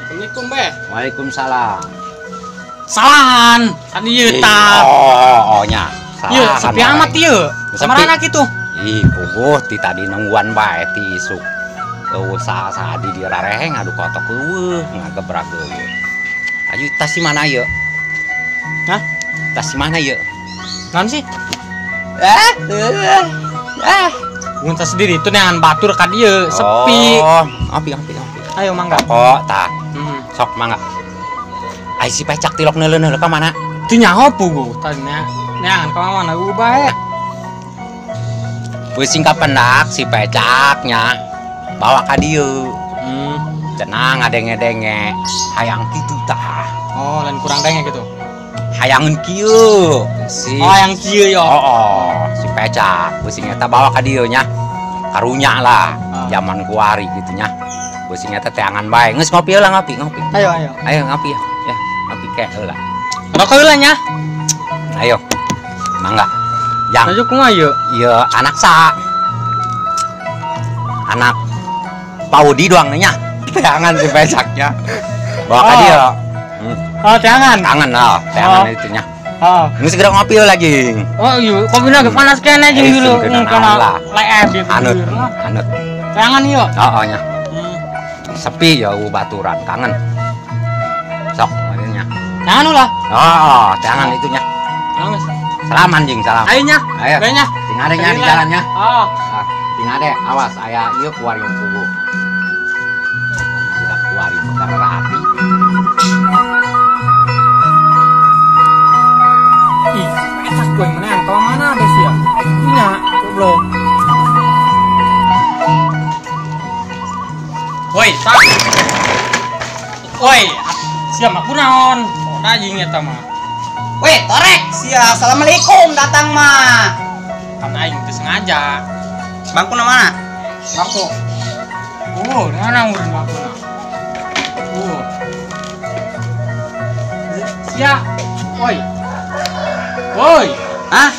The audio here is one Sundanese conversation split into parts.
Assalamualaikum, Beh. Waalaikumsalam. Salahan, kan ieu tah. Oh, nya. Ieu sepi amat ieu. Samarana kitu. Ih, puguh ti tadi nungguan bae ti isuk. Eueuh saha-saha di dieu rareheng adu kotok eueuh ngagebrak eueuh. Ayo tas si mana ieu? Hah? Tas si mana ieu? Naon sih? Mun tas sendiri itu neangan batur ka dieu, sepi. Oh, api api api. Ayo mangga. Kok tah. Sok mangga. Ai si pecak tilok neuleuh-neuleuh ka mana? Teu nyaho puguh tadi neangan ka mana eueuh bae. Pusing kapendak si pecaknya bawa ka dieu. Cenah ngadenge-denge hayang kitu tah. Oh, lain kurang denge gitu. Hayangeun kieu. Si oh, hayang kieu yo. Oh, si pecak pusing eta bawa ka dieu nya. Karunya lah, zaman kuari gitu nya. Pusing eta teangan bae. Geus ngopi heula ngopi, ngopi. Ayo, ayo. Ayo ngopi ya. Ya, ngopi ke heula. Rokok heula nya. Ayo. Mangga. Yang. Ayo kumaha ieu? Ieu anak sa. Anak Paudi doang nya. Teangan si pecaknya. Bawa ka dieu. Oh, teangan. Tangan lah, teangan itu nya. Oh. Ini segera ngopi lagi. Oh iya, kopi lagi panas kene jeung dulu. Kana leeb gitu. Anut, anut. Teangan ieu. Heeh nya. Sepi ya baturan, kangen. Sok nya. Teangan ulah. Oh, teangan itu nya. Geus. Salaman jeung salam. Ayo nya. Ayo. Nya. Sing ade nya di jalan nya. Oh. Sing ade awas aya ieu kuari puguh. Tidak kuari perkara hati. Ih, pecak gue menang. Kau mana ada sih ya? Punya, goblok. Woi, tak. Woi, siap aku naon? Oh, daging eta mah. Woi, torek. Sia, assalamualaikum datang mah. Kan aing teu sengaja. Bangku na mana? Bangku. Mana ngurus bangkuna? Sia. Woi. Woi, hah?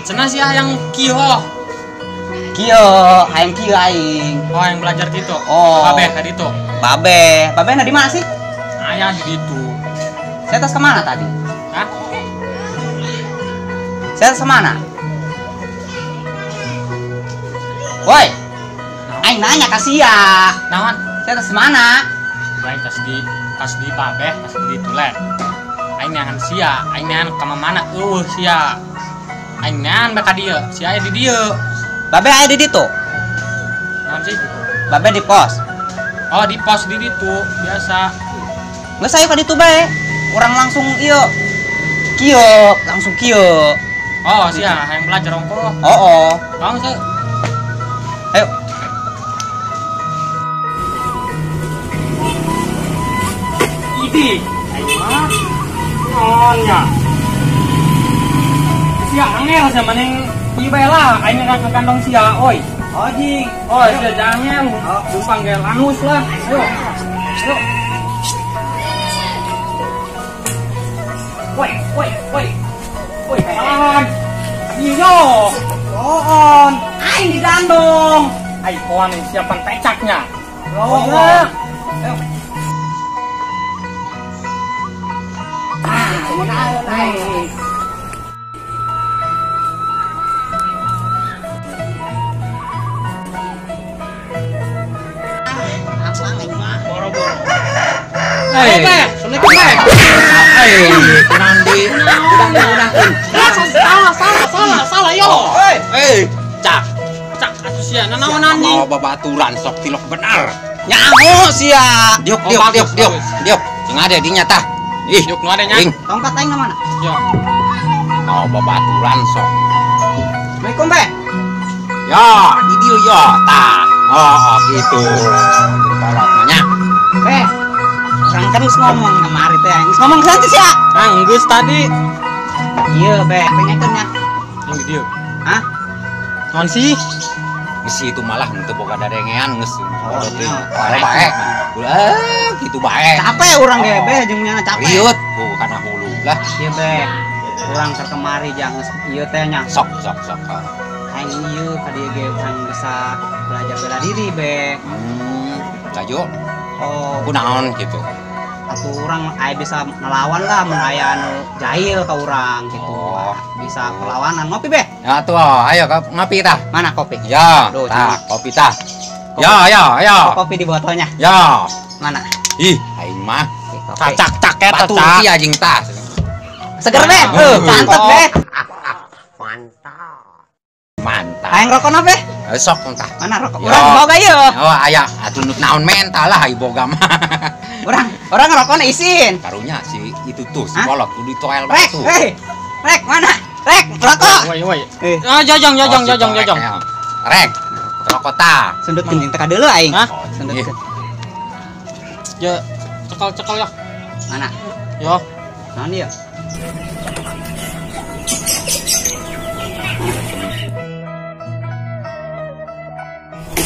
Cenah sia yang kieu. Kieu, hayang kieu aing. Oh, yang belajar gitu. Oh. Babe ka ditu. Babe, babe na di mana sih? Aya di ditu. Saya tas kemana tadi? Hah? Saya tas kemana? Woi. Aing nanya ka sia. Naon? Saya tas mana? Aing tas di babe, tas di ditu le. Aing neangan sia, aing neangan ka mana eueuh sia. Aing neangan bae ka dieu, sia aya di dieu. Babe aya di ditu. Naon sih? Babe di pos. Oh, di pos di ditu, biasa. Geus ayo ka ditu bae. Urang langsung ieu. Kieu, langsung kieu. Oh, sia hayang belajar ongkoh. Oh, oh. Langsung. Ayo. Idi, aing mah naonnya. Sia angel sama neng ieu bae lah, aing ngakang sia, oi. Oh, jing. Oh, sia jangan, numpang ge langus lah. Ayo. Ayo. Woi, woi, woi. Woi, salahan. Iya. Oh, aing digandong. Ai poan siapan pecaknya. Oh, ya. Ayo. Hei, Assalamualaikum, Beh. Hei, nanti udah. Salah, salah, yo. Hei, cak, cak, atuh sia, nanaon anjing. Mau babaturan sok tilok bener. Nyaho sia. Diuk, diuk, diuk, diuk, diuk. Sing ade dinya tah. Ih, diuk nu ade nya. Tongkat aing mana? Yo. Mau babaturan sok. Assalamualaikum, Beh. Ya, di dieu yo tah. Oh, gitu. Jadi kolot mah nya. Beh. Urang kan geus ngomong kemari teh, geus ngomong santai sia. Ah, geus tadi. Ieu, Beh, pengekeun nya. Yang di dieu. Hah? Naon sih? Geus itu malah henteu boga dadengean geus. Oh, bae. Ulah kitu bae. Capek urang ge, Beh, jeung nyana capek. Riut, bu kana hulu lah. Ieu, Beh. Urang keur kemari jang geus ieu teh nya. Sok, sok, sok. Aing ieu ka dieu ge urang bisa Belajar bela diri be. Laju. Oh, kunaon gitu. Atuh urang aya bisa ngelawan lah mun aya anu jahil ka urang gitu. Oh. Bisa perlawanan. Ngopi be. Ya tuh, ayo ngopi tah. Mana kopi? Ya, duh, tah, kopi tah. Ya, ya, ya. Kopi di botolnya. Ya. Mana? Ih, aing mah. Cacak-cak eta tah. Batur anjing tah. Seger be. Mantap be. Mantap. Mantap. Aing rokok na be? Sok tah. Mana rokok? Urang boga ieu. Oh, aya atuh naon mental lah ieu boga mah. Urang rokokna isin. Karunya si itu tuh si bolot kudu ditoel batu. Rek, rek mana? Rek, rokok. Woi, woi. Ah, jajang, jajang, jajang, jajang. Rek. Rokok tah. Sundutkeun jeung teh kadeuleu aing. Sundutkeun. Ya, cekal-cekal ya. Mana? Yo. Naon ieu?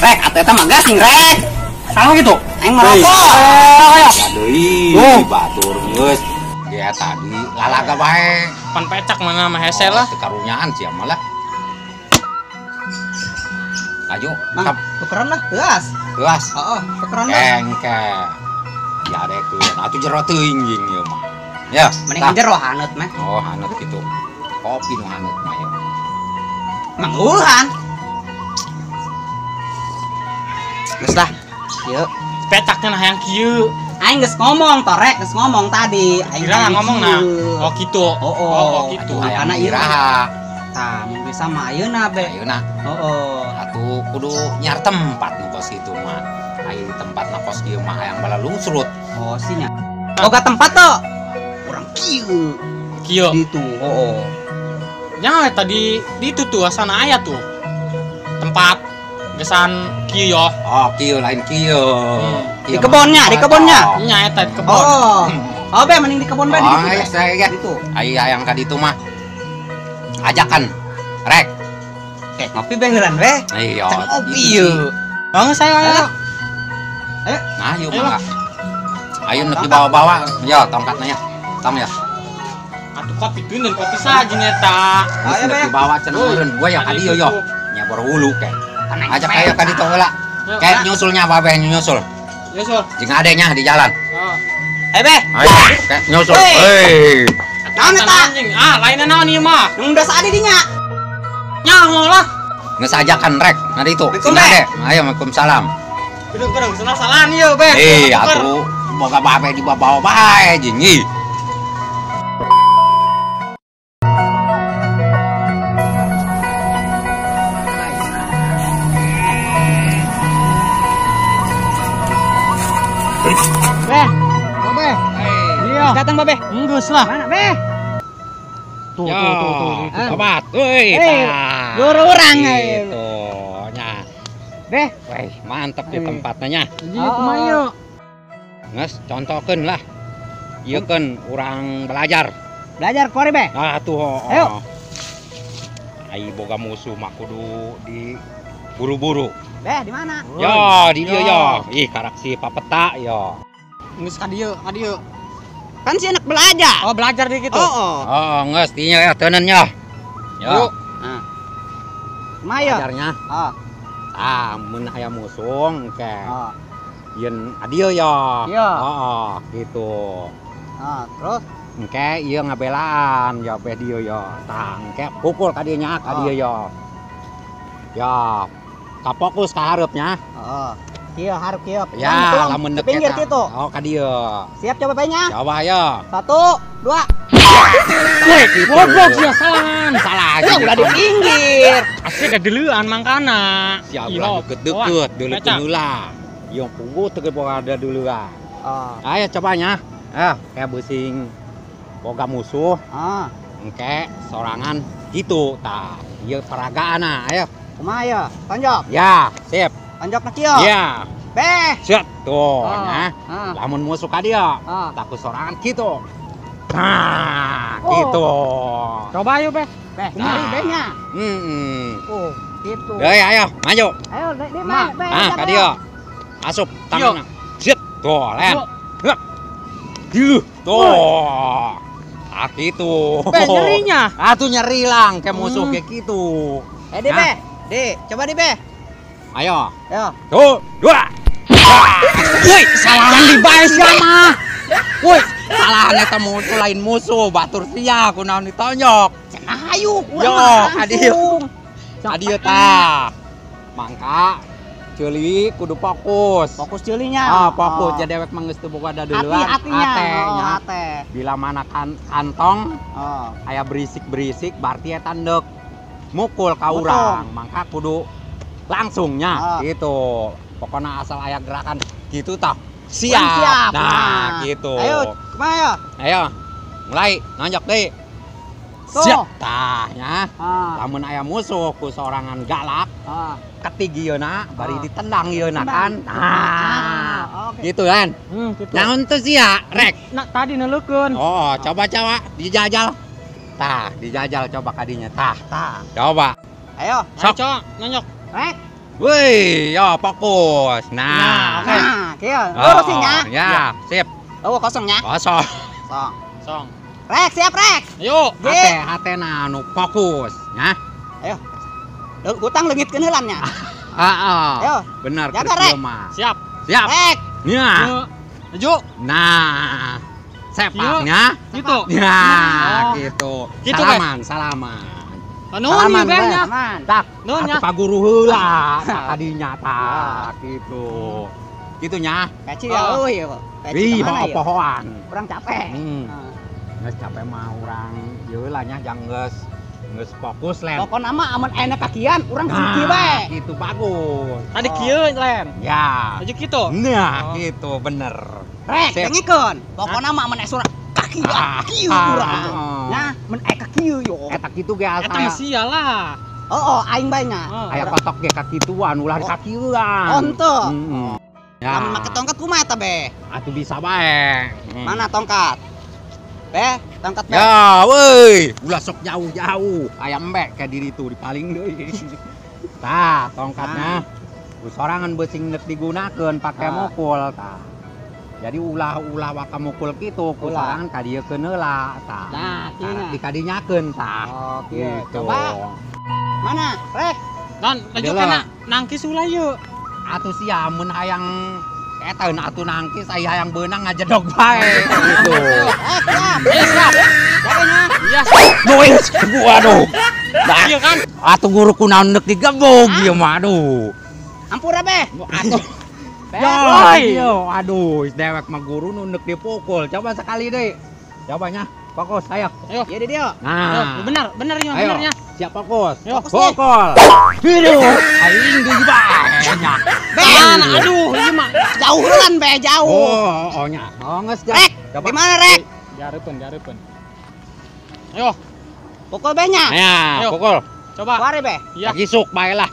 Rek, atuh eta mah gas rek. Salah gitu. Aing merokok. Ayo. Deui, batur geus. Dia tadi lalaga bae. Pan pecak mana mah hese lah. Teu karunyaan sia mah lah. Ayo, Mang, tukeran lah, geus. Geus. Heeh, tukeran lah. Engke. Ya dekeun. Atuh jero teuing jeung ieu mah. Ya, mending jero haneut mah. Oh, haneut kitu. Kopi nu haneut mah ya. Mangguhan. Geus lah. Yuk. Pecaknya nah yang kieu. Aing geus ngomong torek, geus ngomong tadi. Aing kira ngomong nah. Oh gitu. Oh, oh gitu. Karena iraha. Tah, mun bisa mah ayeuna be. Ayeuna. Heeh. Atuh kudu nyar tempat nu kos kitu mah. Aing tempat na kos kieu mah hayang balalungsrut. Oh, sinya. Boga tempat tuh. Urang kieu. Kieu. Gitu, heeh. Nya tadi di itu tuh asana aya tuh. Tempat gesan kieu yo. Oh, kieu lain kieu. Di kebonnya, di kebonnya. Nya eta di kebon. Oh. Oh, be mending di kebon be di ditu. Oh, saya ge. Ditu. Ai hayang ka ditu mah. Ajakan. Rek. Oke, ngopi be heulan be. Iya. Ngopi ieu. Bang saya ayo. Ayo. Nah, yuk mangga. Ayo nu dibawa-bawa. Yo, tongkatna ya. Tong ya. Atuh kopi tuh kopi saja eta. Ayo be. Dibawa cenah meureun gua ya ka dieu yo. Nya hulu ke. Ajak ayo ka ditu heula. Kayak nyusulnya babeh nyusul. Nyusul. Jeung adenya di jalan. Heeh. Ayo be. Ayo, kayak nyusul. Hei. Naon eta? Ah, lainna naon ieu mah? Nu udah saadi dinya. Nyaho lah. Geus ajakan rek na ditu. Sing ade. Ayo waalaikumsalam. Gedeng-gedeng senang salah ieu be. Eh, atuh boga babeh dibawa bae jeung ih. Beh, beh. Iya. Datang babeh. Enggeus lah. Mana beh? Tuh, tuh, tuh, tuh. Tobat. Euy, tah. Guru urang gitu nya. Beh, weh, mantep di tempatnya nya. Ieu kumaha ieu? Geus contohkeun lah. Ieu keun urang belajar. Belajar kori beh. Nah, tuh. Ayo. Ai boga musuh mah kudu di buru-buru. Beh, di mana? Yo, di dieu yo. Ih, karak si papeta yo. Geus ka dieu, ka dieu. Kan si anak belajar. Oh, belajar di gitu. Oh, oh. Oh, geus dinya ya teuneun nya. Yo. Nah. Kumaha yo? Belajarnya. Oh. Ah, mun aya musuh engke. Oh. Yen adieu yo. Iya. Heeh, gitu. Ah, terus engke ieu ngabelaan yo beh dieu yo. Tah, engke pukul ka dieu nya, ka dieu yo. Ya, kapokus ka hareupnya. Heeh. Kieu hareup kieu. Ya, lamun deket pinggir kitu. Oh, ka dieu. Siap coba behnya. Coba ayo. 1, 2. Woi, goblok sia salahan. Salah aja. Udah di pinggir. Asli kadeulean mangkana. Sia ulah deket-deket, deulekeun heula. Ieu puguh teu boga ada deulean. Oh. Ayo cobanya. Ah, kayak beusing boga musuh. Ah. Engke sorangan gitu tah. Ieu peragaanna, ayo. Kumaha ya? Tonjok. Ya, sip. Tonjok na kieu. Ya. Beh. Set tuh, nya. Ah. Lamun musuh ka dieu, takut sorangan gitu. Nah, gitu. Coba ayo, Beh. Beh, kumaha behnya? Heeh. Oh, gitu. Ayo, ayo, maju. Ayo, di mah, Beh. Ah, ka dieu. Asup tanganna. Set, tuh, len. Yuh, tuh. Ah, gitu. Beh, nyerinya. Atuh nyeri lang kayak musuh kayak gitu. Eh, di, Beh. Di, coba di, Beh. Ayo. Ayo. 1, 2. Woi, salahan di bae sia mah. Woi, salahan eta musuh lain musuh, batur sia kunaon ditonyok. Cenah hayu urang mah. Yo, kadieu. Kadieu tah. Mangka ceuli kudu fokus. Fokus ceulinya. Ah, fokus. Jadi dewek mah geus teu boga dadeuleun. Hati-hatinya. Oh, hate. Bila mana kantong aya berisik-berisik berarti eta ndek mukul ka urang. Mangka kudu langsungnya gitu. Pokoknya asal aya gerakan gitu tah. Siap. Siap. Nah, gitu. Ayo, kumaha ya? Ayo. Mulai nonjok deui. Siap tah nya. Lamun aya musuh ku sorangan galak, ketigi yeuna bari ditendang yeuna kan. Nah, gitu kan. Gitu. Naon teu sia, rek? Nah, tadi neuleukeun. Oh, coba-coba dijajal. Tah, dijajal coba kadinya tah. Tah. Coba. Ayo, sok nonjok. Rek. Woi, yo fokus. Nah, oke. Nah, kieu. Lurus nya. Ya, sip. Oh, kosong nya. Kosong. Kosong. Song. Rek, siap rek. Ayo. Hate na anu fokus, nya. Ayo. Hutang leungitkeun heula nya. Heeh. Ayo. Benar. Jaga rek. Siap. Siap. Rek. Nya. Maju. Nah. Sepaknya. Gitu. Ya, gitu. Gitu, salaman, salaman. Nuhun ieu nya. Tak, nuhun nya. Atuh ka guru heula, kadinya tak gitu. Gitu nya. Peci ya euy ieu. Ih, pohoan. Urang capek. Geus capek mah urang ieu lah nya jang geus geus fokus len. Pokona mah amun aya kakian urang kieu bae. Gitu bagus. Tadi kieu len. Ya. Aja kitu. Nah, gitu bener. Rek, dengekeun. Pokona mah amun aya suara kaki kieu urang. Nah, mun aya kieu yo. Eta kitu ge asa. Eta mah sia lah. Oh, aing bae nya. Aya kotok ge kakituan ulah dikakieuan. Oh, henteu. Heeh. Ya. Lamun make tongkat kumaha eta be? Atuh bisa bae. Mana tongkat? Be, tongkat be. Ya, woi, ulah sok jauh-jauh. Aya embek ka diri tuh dipaling deui. Tah, tongkatnya. Ku sorangan beucing deuk digunakeun pake mukul tah. Jadi ulah-ulah waka mukul kitu ku sorangan ka dieukeun heula tah. Nah, kieu nya. Dikadinyakeun tah. Oh, kieu. Gitu. Coba. Mana? Rek. Don, laju kana nangkis ulah yeuh. Atuh sia mun hayang eta atuh nangkis aya hayang beunang ngajedog bae gitu. Siap. Ayo siap. Jaganya. Iya. Nois, waduh. Nah, iya kan? Atuh guru kunaon deuk digebug ieu mah aduh. Ampura be. Atuh. Ya, iya, aduh, dewek mah guru nu deuk dipukul. Coba sekali deui. Coba nya, fokus ayo. Ayo. Ieu di dieu. Nah, benar, bener nya, benernya. Siap fokus. Pukul. Aduh, aing deui bae nya. Be, aduh, ieu mah jauh heulan be, jauh. Oh, oh nya. Oh, geus. Rek, di mana rek? Dihareupeun, dihareupeun. Ayo. Pukul be nya. Ya, pukul. Coba. Kuari be. Iya. Kisuk bae lah.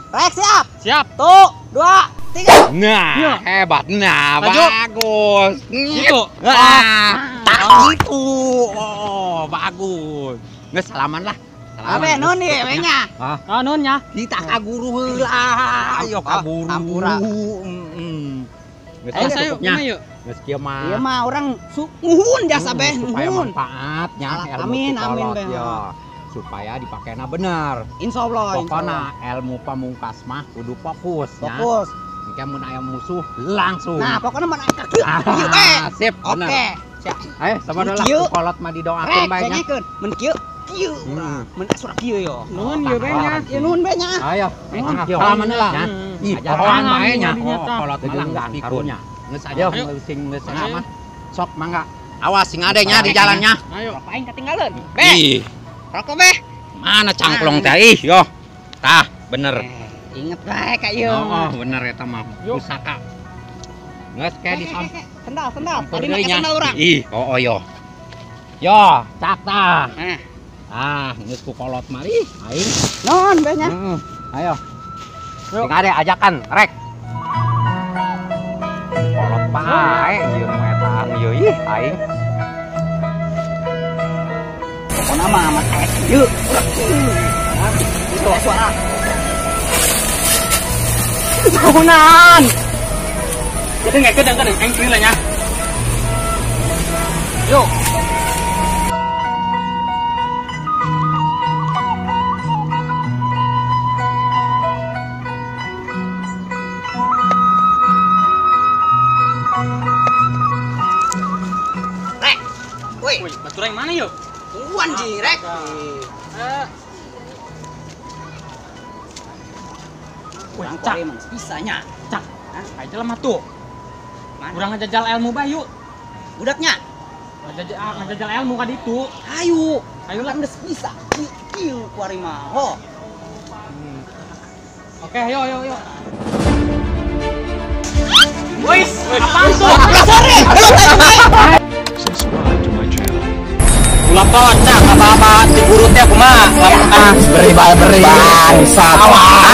Rek, siap. Siap. 1, 2, 3. Nah, hebat. Nah, bagus. Gitu. Nah, tak gitu. Oh, bagus. Geus salaman lah. Abe nun ieu we nya. Ah, nun nya. Kita ka guru heula. Ayo ka guru. Ampura. Heeh. Geus nya. Geus kieu mah. Ieu mah urang nuhun jasa beh, supaya nuhun. Manfaat nya ilmu amin, amin beh. Ya. Supaya dipakena bener. Insyaallah. Pokona ilmu pamungkas mah kudu fokus nya. Fokus. Engke mun aya musuh langsung. Nah, pokona mun aya kieu kieu bae. Sip, bener. Oke. Siap. Ayo sama lah kolot mah didoakeun bae nya. Mun kieu kieu urang. Mun asup kieu yo. Nuhun ieu bae nya. Ieu nuhun bae nya. Ayo, salaman heula. Ih, pohoan bae nya. Kolot mah langgan karunya. Geus aja sing geus mah. Sok mangga. Awas sing ade nya di jalannya. Ayo. Aing ketinggalan. Be. Rokok be. Mana cangklong teh ih yo. Tah, bener. Inget bae ka ieu. Oh, bener eta mah pusaka. Geus kayak di sendal, sendal. Tadi make sendal urang. Ih, oh yo. Yo, cak tah. Nah. Ah, geus ku kolot mah ih, aing. Nuhun be nya. Ayo. Sing ade ajakan, rek. Kolot bae ieu nu eta ieu ih aing. Pokona mah amat aya kieu, urang kieu. Itu suara. Tuhunan. Jadi nggak kedeng kedeng, aing lah nya. Yuk. Rek. Wih, Urang cak. kuari mah geus bisa nya. Cak. Hah? Aja lemah tuh. Mana? Urang ngajajal ilmu bayu. Budaknya. Ngajajal ilmu ka ditu. Ayo. Ayo lah. Urang geus bisa. Kieu kieu kuari mah. Ho. Oke, ayo ayo ayo. Wis, apaan tuh? Sore. Subscribe to my channel. Ulah kocak apa-apa di guru teh kumaha? Ah, Beri beri bangsat.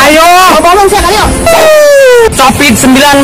Ayo. Ngomong sia kali yo. Covid 19.